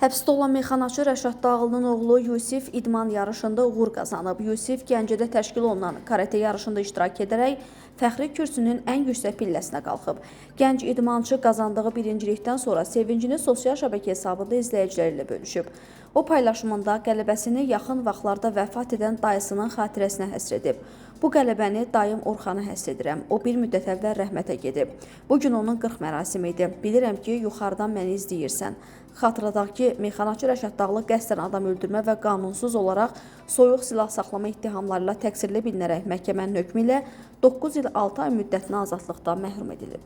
Həbsdə olan meyxanaçı Rəşad Dağlının oğlu Yusif idman yarışında uğur qazanıb. Yusif Gəncədə təşkil olunan karate yarışında iştirak edərək fəxri kürsünün ən yüksək pilləsinə qalxıb. Gənc idmançı qazandığı birincilikdən sonra sevincini sosial şəbəkə hesabında izləyiciləri ilə bölüşüb. O paylaşımında qələbəsini yaxın vaxtlarda vəfat edən dayısının xatirəsinə həsr edib. Bu qələbəni dayım Orxana həsr edirəm. O bir müddət əvvəl rəhmətə gedib. Bu gün onun 40 mərasimi idi. Bilirəm ki, yuxarıdan məni izləyirsən. Xatırladaq ki, meyxanaçı Rəşad Dağlı qəsdən adam öldürmə və qanunsuz olaraq soyuq silah saxlama ittihamları ilə təqsirli bilinərək məhkəmənin hökmü ilə 9 il 6 ay müddətinə azadlıqdan məhrum edilib.